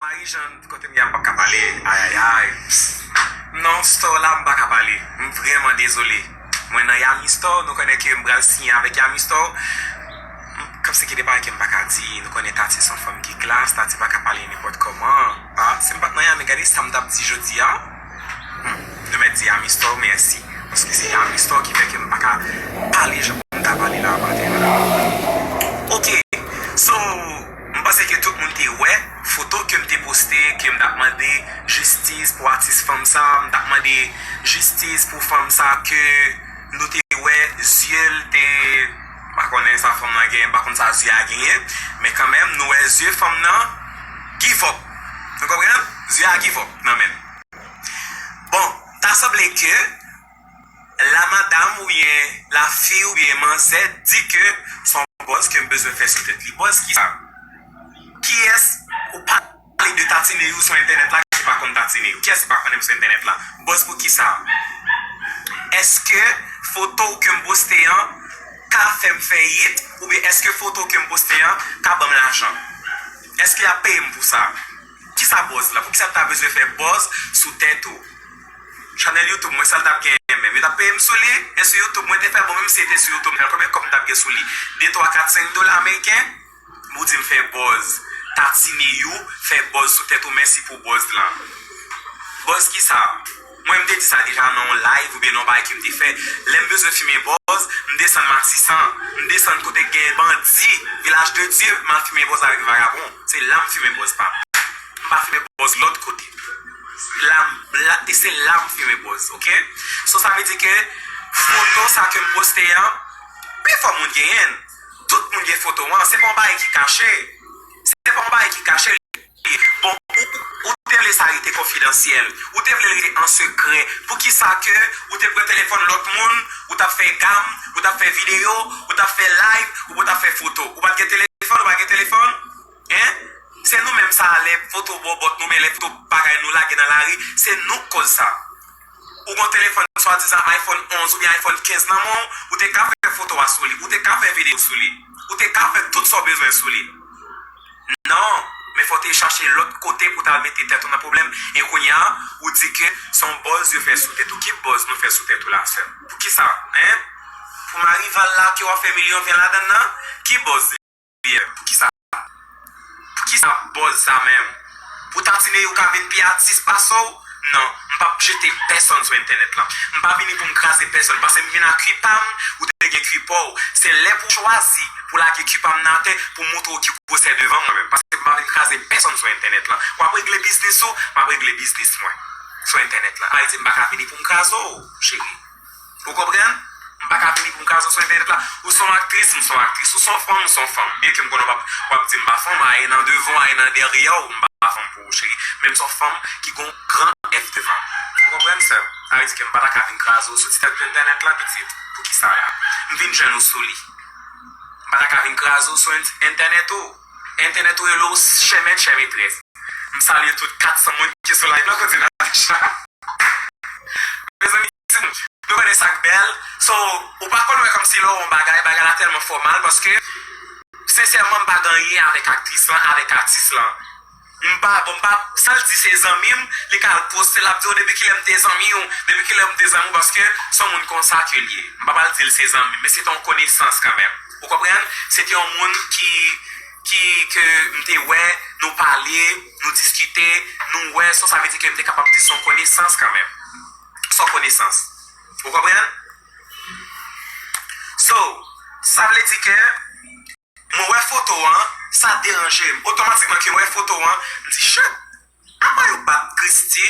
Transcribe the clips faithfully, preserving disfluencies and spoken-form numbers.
Marie Jeanne, kote m ye a, m p ap ka pale. Ayayay. Non, Store la, m pa ka pale. M vrèman dezole. Mwen nan Yami Store, nou konnen ke m pral siyen avèk Yami Store. M, kòmsi gen de bagay ke m pa ka di, nou konnen Tati se yon fanm ki klas, Tati pa ka pale nenpòt kòman. Ah, si m pa t nan Yami, gade sa m t ap di jodi a. Hmm, nou mèt di Yami Store mèsi. Paske se Yami Store ki fè ke m pa ka pale jan pou m ta pale la maten an. Ok, so, m panse ke tout moun te wè foto ke m te poste, ke m t ap mande jistis pou atis fanm sa, m t ap mande jistis pou fanm sa ke nou te wè zye l te, m pa konnen sa fanm nan genyen, m pa konn sa zye a genyen, men kanmenm nou wè zye fanm nan give up. Nou konprann? Zye a give up nan men l. Bon, ta sanble ke la madam oubyen lafi oubyen manzè di ke se yon buzz ke m bezwen fè sou tèt li. Buzz kisa? Kiyès ou pale de Tatineyou sou entènèt la ki pa konn Tatineyou? Kiyès ki pa konnen m sou entènèt la? Buzz pou kisa? Èske foto ke m poste an ka fè m fè hit? Oubyen èske foto ke m poste an ka ban m lajan? Èske y ap peye m pou sa? Kisa buzz la? Poukisa m ta bezwen fè buzz sou tèt ou? Chanèl YouTube mwen, sa l t ap genyen menm? Yo t ap peye m sou li? E sou YouTube mwen te fè bon, menm si se te sou YouTube, nan konbyen kòb m t ap gen sou li? De, twa, kat, senk dola ameriken? Ou di m fè buzz. Tatineyou fè buzz sou tèt ou, mèsi pou buzz lan. Buzz kisa? Mwen, m te di sa deja nan yon live oubyen nan yon bagay ke m te fè. Lè m bezwen fimen buzz, m desann Matisan, m desann kote k gen bandi, Vilaj de Dye, m al fimen buzz avèk vagabon. Se la m fimen buzz pa m. M pa fimen buzz lòt kote. La, la, e se la m fimen buzz, ok? So, sa vle di ke foto sa ke m poste an, pifò moun genyen l. Tout moun gen foto an. Se pa yon bagay ki kache. Se pa yon bagay ki kache. Bon, ou, ou te vle sa rete konfidansyèl. Ou te vle l rete an sekrè. Poukisa ke ou te pran telefòn lòt moun, ou t ap fè gam, ou t ap fè videyo, ou t ap fè live, ou t ap fè foto? Ou pa t gen telefòn, ou pa t gen telefòn? Hein? Se nou menm sa, lè foto bòbòt nou, men lè foto bagay nou lage nan lari, se nou k koz sa. Ou gon telefòn swadizan iPhone onz oubyen iPhone kenz nan men w, ou te ka fè foto a sou li, ou te ka fè videyo sou li, ou te ka fè tout sa w bezwen sou li. Non, men fò w te chache lòt kote pou w t al mete tèt ou nan pwoblèm. E kounye a, ou di ke se yon buzz yo fè sou tèt ou. Ki buzz nou fè sou tèt ou la, sè m? Poukisa? Hein? Pou Marival la ke w ap fè milyon ven ladann nan? Ki buzz li ye? Poukisa? Poukisa buzz sa menm? Pou Tatineyou ka vin pi atis pase w? Non, m p ap jete pèsonn sou entènèt lan. M pa vini pou m kraze pèsonn, paske m vin ak kwi pa m, ou te gen kwi pa w. Se lè pou w chwazi pou lage kwi pa m nan atè, pou m montre w ki gwosè devan mwen menm. Paske m pa vin kraze pèsonn sou entènèt lan. W ap regle biznis ou, m ap regle biznis mwen sou entènèt lan. Sa vle di m pa ka vini pou m kraze w, cheri. Ou konprann? M pa ka vini pou m kraze w sou entènèt la. Ou se yon aktris, m se yon aktris. Ou se yon fanm, m se yon fanm. Byenke m konnen w ap, w ap di m pa fanm, ayen nan devan w, ayen nan dèyè w, m pa fanm pou ou, cheri. Men m se yon fanm ki gon gran F devan. Ou konprann, sè m? Sa vle di ke m pa ta ka vin kraze w sou ti tèt entènèt la, pitit. Poukisa la? M vin jwenn ou sou li. M pa ta ka vin kraze w sou ent-, entènèt ou. Entènèt ou rele w chè mèt, chè metrès. M salye tout kat san moun ki sou live lan, kote Natacha. Mezanmi, timoun, nou konnen sa k bèl. So, ou pa konn wè kòmsi lè w wè yon bagay, bagay la tèlman fòmal, paske, sensèman, m pa gen anyen avèk aktris lan, avèk atis lan. M pa, bon, m pa, sa l di se zanmi m, li ka al poste, l ap di w, "Depi kilè m te zanmi w? Depi kilè m te zanmi w?" Paske se yon moun konsa ke l ye. M pa pral di l se zanmi m, men se te yon konesans kanmenm. Ou konprann? Se te yon moun ki, ki, ke m te wè, nou pale, nou diskite, nou wè, so sa vle di ke m te kapab di se yon konesans kanmenm. Se yon konesans. Ou konprann? So, sa vle di ke mwen wè foto an, sa deranje m. Otomatikman ke mwen wè foto an, m di, "Shit, apa yo bat Christie?"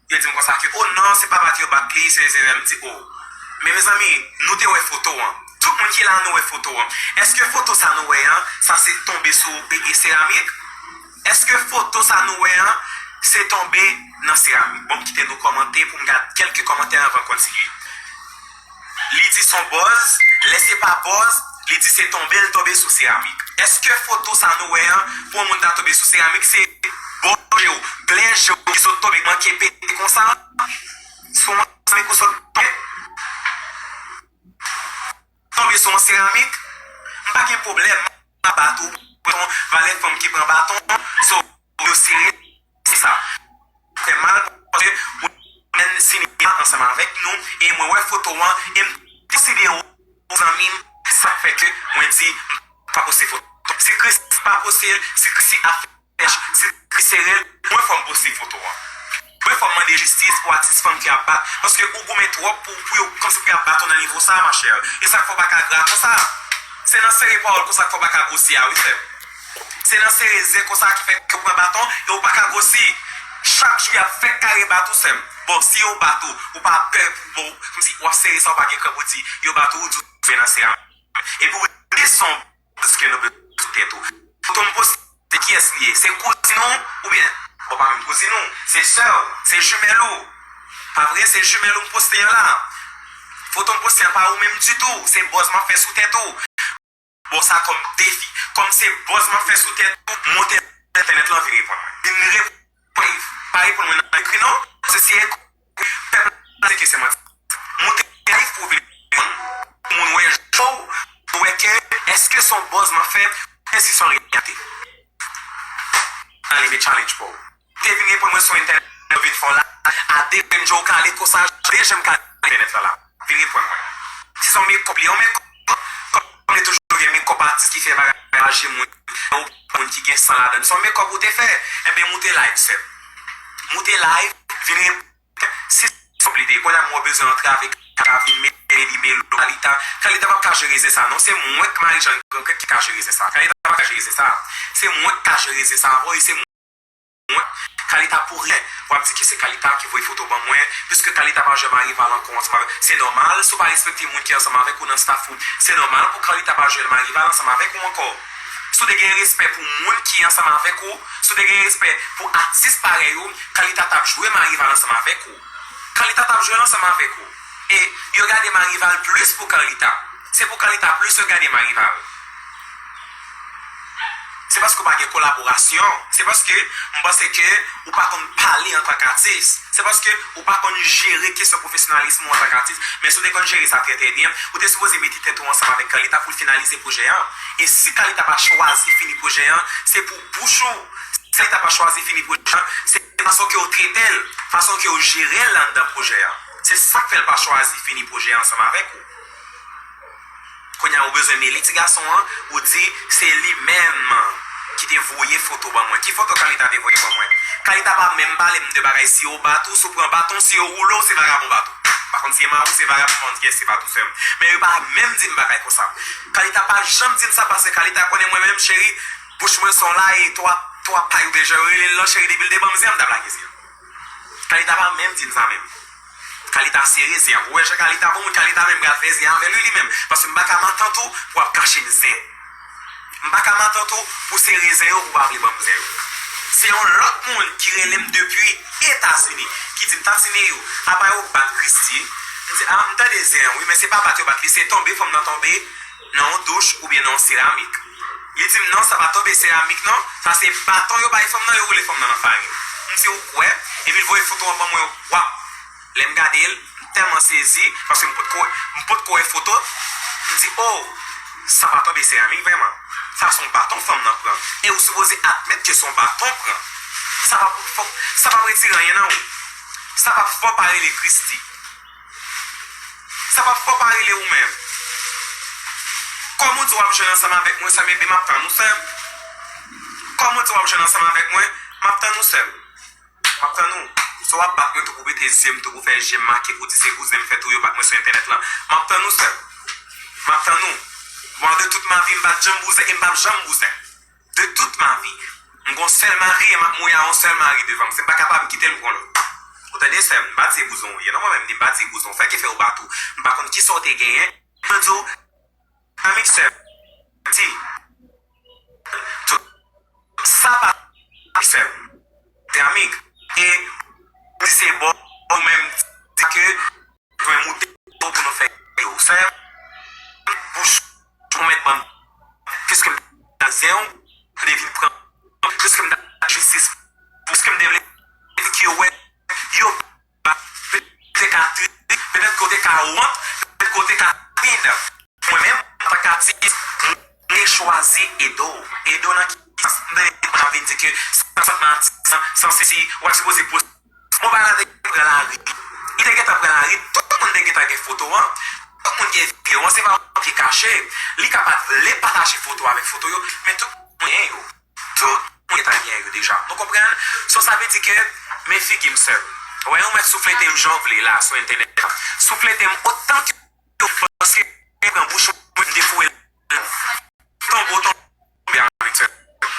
Yo di m konsa ke, "Oh non, se pa bat yo bat li, se, se," m di, "Oh." Men mezanmi, nou te wè foto an. Tout moun ki la, nou wè foto an. Èske foto sa nou wè an, sa se tonbe sou e, e seramik? Èske foto sa nou wè an, se tonbe nan seramik? Bon, m kite nou kòmante pou m gad kèlke kòmantè anvan n kontinye. Li di se yon buzz, lè se pa buzz, li di se tonbe l tonbe sou seramik. Èske foto sa nou wè an, pou yon moun ta tonbe sou seramik, se bò je w, glè je w ki sot tonbe, manke pete konsa? Se yon seramik ou sot tonbe? Tonbe sou yon seramik? M pa gen pwoblèm, m ap bat ou, baton, valè fanm ki pran baton, so, yo sere. e mwen wè foto an, e m konsidere w zanmi m, sa k fè ke mwen di m pa poste foto. Si Christie pa poste l, si Christie ap fè, si Christie sere l, mwen fò m poste foto an. Mwen fò m mande jistis pou atis fanm ki ap bat, paske ou goumen twòp pou, pou yo, kòmsi pou y ap bat ou nan nivo sa, machè. E sa k fè w pa ka gra konsa. Se nan sere pawòl konsa k fè w pa ka gwosi a, wi, sè m. Se nan sere zen konsa ki fè ke w pran baton e w pa ka gwosi. Chak jou y ap fèk kare bat ou, sè m. Bon, si yo bat ou, ou pa pè pou, bon, kòmsi w ap sere sa, w pa gen kran pou di yo bat ou, ou di w fè nan sere a. Epi w desann, paske nou bezwen sou tèt ou. Foto m poste, se kiyès li ye? Se kouzin ou oubyen? Bon, pa menm kouzin ou. Se sè w, se jimèl ou. Pa vre, se jimèl ou m poste an la. Foto m poste an pa ou menm ditou. Se buzz m ap fè sou tèt ou. Bon, sa kòm defi. Kòm se buzz m ap fè sou tèt ou, monte entènèt lan vin reponn mwen. Vin reponn mwen. Pa reponn mwen nan ekri non. Se si ekri pèp la di ke se manti. Monte live pou vin reponn. Pou moun wè show, pou wè ke èske se yon buzz m ap fè, oubyen si se yon reyalite. Ale, men challenge pa w. Te vin reponn mwen sou entènèt, yo vin fè w la, a de grenn je w kale konsa, de je m kale entènèt la la. Vin reponn mwen. Si se yon makeup li, yon makeup, kòm li toujou gen makeup atis ki fè bagay maji moun, yon moun ki gen san ladan l. Se yon makeup ou te fè, enben moute live, sè m. Moute live, vin reponn si se yon makeup li te ye. Kounye a mwen bezwen antre avèk Kalita, vin mete li melo Kalita. Kalita p ap ka jere zen sa non, se mwen k Marijàn Grankèt ki ka jere zen sa. Kalita p ap ka jere zen sa. Se mwen k ka jere zen sa, wi, se mwen. Kalita pou ryen. W ap di ke se Kalita ki voye foto ban mwen. Piske Kalita pa jwe Marival ankò ansanm avèk. Se nòmal, si w pa respekte moun ki ansanm avèk ou nan staff ou, se nòmal pou Kalita pa jwe Marival ansanm avèk ou ankò. Si w te gen respè pou moun ki ansanm avèk ou, si w te gen respè pou atis parèy ou, Kalita t ap jwe Marival ansanm avèk ou. Kalita t ap jwe l ansanm avèk ou. E yo gade Marival plis pou Kalita. Se pou Kalita plis yo gade Marival. Se paske w pa gen kolaborasyon. Se paske m panse ke ou pa konn pale antank atis. Se paske ou pa konn jere kesyon pwofesyonalis ou antank atis. Men si w te konn jere sa trè, trè byen, ou te sipoze mete tèt ou ansanm avèk Kalita pou l finalize pwojè an. E si Kalita pa chwazi fini pwojè an, se pou bouch ou. Si Kalita pa chwazi fini pwojè an, se fason ke w trete l, fason ke w jere l anndan pwojè an. Se sa k fè l pa chwazi fini pwojè an ansanm avèk ou. Kounye a, ou bezwen mele ti gason an, ou di se li menm ki te voye foto ban mwen. Ki foto Kalita te voye ban mwen? Kalita pa menm pale m de bagay si yo bat ou, si w pran baton, si yo woule w, se vagabon bat ou. M pa konn si e mari w, se vagabon, m pa konn kiyès ki bat ou, sè m. Men yo pa menm di m bagay konsa. Kalita pa janm di m sa, paske Kalita konnen mwen menm, cheri, bouch mwen se yon laye, twa, twa pay oubyen jan yo rele l lan, cheri, depi l te ban m zen an, m t ap lage zen an. Kalita pa menm di m sa menm. Kalita sere zen an. Ou wè jan Kalita bon moun, Kalita menm pral fè zen avè l wi li menm. Paske m pa ka matant ou pou w ap kache m zen. M pa ka matant ou pou sere zen yo pou w pa vle ban m zen yo. Se yon lòt moun ki rele m depi Etazini, ki di m, Tatineyou, apa yo bat Christie? M di, a, m tande zen an wi, men se pa bat yo bat li, se tonbe fanm nan tonbe nan yon douch oubyen nan yon seramik. Li di m, non, sa pa tonbe seramik non, sa se baton yo bay fanm nan, yo woule fanm nan nan farin. M di, ou kwè? Epi l voye foto an ban mwen, wap! Lè m gade l, m tèlman sezi, paske m potko, m potko wè foto, m di, o, sa pa tonbe seramik vrèman. Sa se yon baton fanm nan pran. E ou sipoze admèt ke se yon baton pran. Sa p ap fè, sa p ap retire anyen nan ou. Sa p ap fè w pa rele Christie. Sa p ap fè w pa rele ou menm. Kòm ou di w ap jwenn ansanm avèk mwen, sè m, ebyen m ap tann ou, sè m. Kòm ou di w ap jwenn ansanm avèk mwen, m ap tann ou, sè m. M ap tann ou. Si w ap bat mwen tou pou pete zye m tou, pou fè je m make, pou di se kouzen m fèt ou yo bat mwen sou entènèt lan, m ap tann ou, sè m. M ap tann ou. Mwen, de tout ma vie, m pa t janm bouzen e m p ap janm bouzen. De tout ma vie. M gon sèl mari e m ap mouri a yon sèl mari devan m. Si m pa kapab, m kite l, m pran lòt. Ou tande, sè m? M pa di e bouzon ou ye. Non, mwen menm, m pa di e bouzon. Fè ke fè ou bat ou. M pa konn kisa w te genyen. Mwen di w, annik sè m. Di. Tout sa pa sè m. Se annik. E di se bò ou menm di ke jwenn moute pou nou fè yo. Sè m, bouch ou mèt ban m. Piske m ta zen w, m te vin pran. Piske m ta jistis. Piske m te vle di ke yo wè yo pa, petèt ke w te ka trist, petèt ke w te ka wont, petèt ke w te ka timid. Mwen menm, antank atis, mwen chwazi ede w. Ede w nan ki sans? M tande moun ap vin di ke san, san atis, san, san sesi, w ap sipoze poste. Bon, bagay la te pran lari. Li te gentan pran lari, tout moun te gentan gen foto an. Tout moun gen videyo an, se pa yon ki kache. Li ka pa t vle pataje foto avèk foto yo, men tout moun gen yo. Tout moun gentan gen yo deja. Nou konprann? So, sa vle di ke, men figi m sè. Wè, ou mèt souflete m jan w vle la, sou entènèt la. Souflete m otan ke w panse, pran bouch mwen, m defoure l. Tonbe w tonbe avèk sè.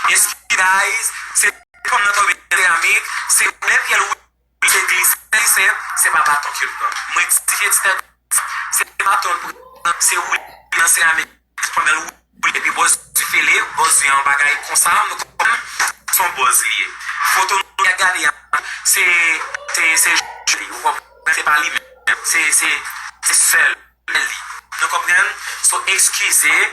Eskiz, guys, se fanm nan tonbe nan seramik, se lè pyè l woule, se glise, se, se pa baton ke l pran. M rektifye ti tèt, se baton l pran, se woule nan seramik, pandan l woule, epi bòz di fele, bòz di an bagay konsa, nou konprann, se yon bòz li ye. Foto nou y ap gade an, se, se, se li, ou konprann, se pa li menm, se, se, se sè l. Li. Nou konprann? So, eskize,